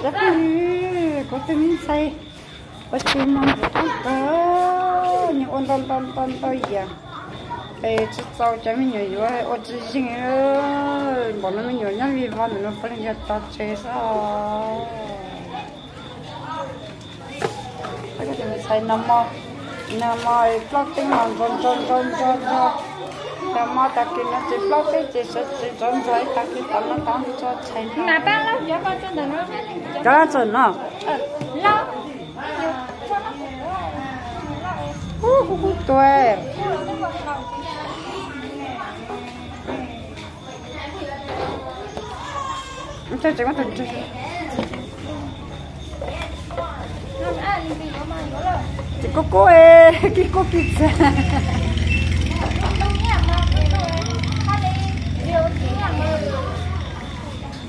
Cov phooj ywg, kuv tus me ntxhais ua tsis mos ntxim qab kawg, nws ua ntau ntau ntau ntau yam es tsis txaus cov me nyuam yuav, ua tsis zeeg. Npaum no me nyuam nyob vij vog ntawm no puav leej yog tog tsev xwb os. Tus me ntxhais no, nag hmo plaub teb los ntxo ntxo ntxo ntxo ntxo, nag hmo tag kis no ces plaub teb ces sawv tsees ntxov ntxov ib tag kis tod no tod ntxo tshais no. Cov txawm no. Ub, kub kub tuag. Ces kub kub, kib kub kib txiag.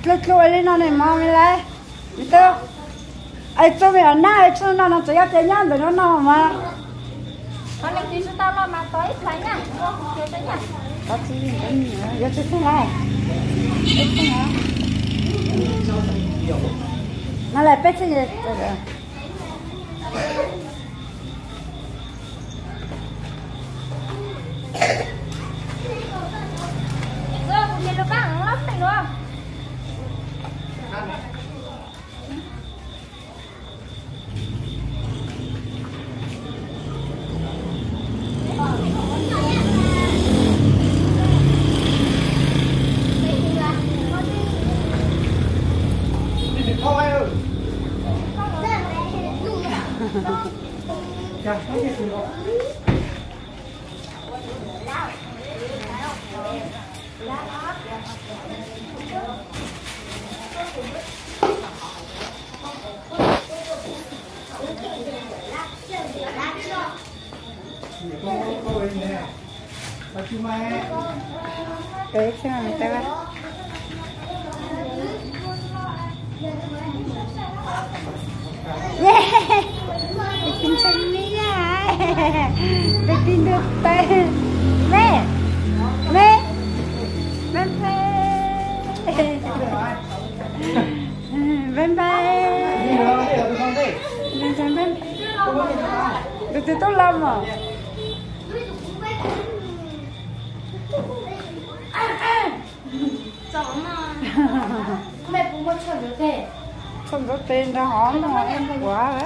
Dlua dlua li no ne mog me lawm. Me tub, es txuj me nyuam nab txuj no no txawm yog tias nyob ntawm no no mas. Yuav tsis txog lawm. No lawm peb txhiab. Peb xwb mas, me tub. Peb tij ntshe me yam, peb tij ntuj tawg. Me, me, me, me, me, me, me, tus twg tub los mas. Tsho ntxuav tes nrog hov no es quav.